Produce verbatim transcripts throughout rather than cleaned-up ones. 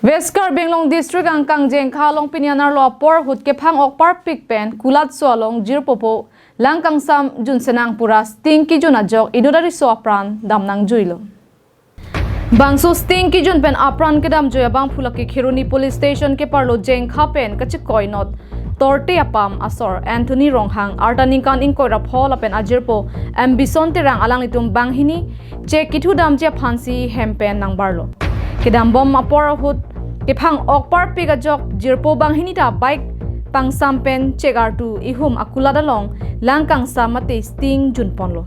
West Karbi Anglong District angkang Jengkha along pini anerlo apor ahut kephang-ok parpik pen kulatso along jirpo po lang kangsam junsenang pura sting kijun ajok inut ariso apran damnangjuilo. Bangso sting kijun pen apran kedamjui abangphu lake Kheroni Police Station keparlo Jengkha pen kachekoi not torte apam asor Anthony Ronghang, arta ningkan ingkoi ra pho lapen ajirpo M Bison Terang alanglitum banghini chek kithudamji aphansi hem pen nangbarlo. Kedambom apor ahut kephang-ok parpik ajok jirpo banghini ta bike pangsam pen chek artu ihum akulat along lang kangsam mate sting junponlo.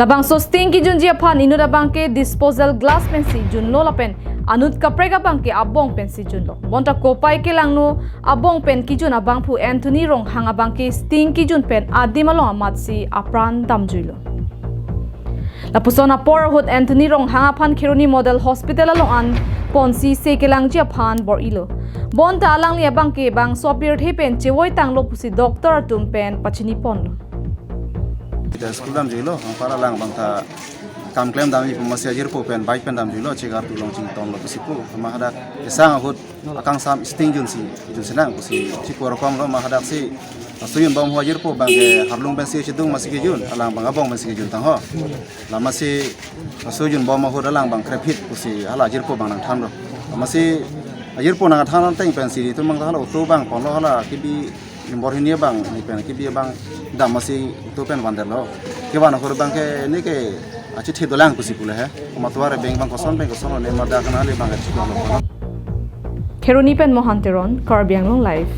Labangso sting kijunji aphan inut abangke disposal glass pensi junlo lapen anut kaprek abangke abong pensi junlo. Bonta kopai kelangno abong pen kijun abangphu Anthony Ronghang abangke sting kijun pen adim along amatsi apran damjuilo. Lapuson apor ahut Anthony Ronghang aphan Kheroni Model Hospital along an ponsi se kelangji aphan bor-ilo. Bonta alangli abangke bangso apirthe pen chevoi tanglo pusi doctor atum pen pachiniponlo. School damjuilo, angpar alang abang ta kam klem damji pu amatsi ajirpo pen bike pen damjuilo, chek artu along chingtonlo pusi pu. Amat hadak kesang ahut akangsam sting junsi, junsenang pusi chikor konglo, amat hadaksi laso junbom ahut ajirpo abangke harlung pensi chedung amatsi kejun, alang abang abong pensi kejun tangho. Lamatsi laso junbom ahut alang abang krepit pusi hala ajirpo abang nangthanlo. Lamatsi ajirpo nangthan ateng pensi itum abang hala auto abang ponlo, hala kebi nombor hini abang, ne pen kebi abang dam amatsi auto pen vandetlo. Kevan ahut abangke neke achethe dolang pusi pule he. Komat tovar abeng abang koson pen kosonlo, ne madak nale abang achethe dolo. Kheroni pen Mohan Teron, Karbi Anglong Live.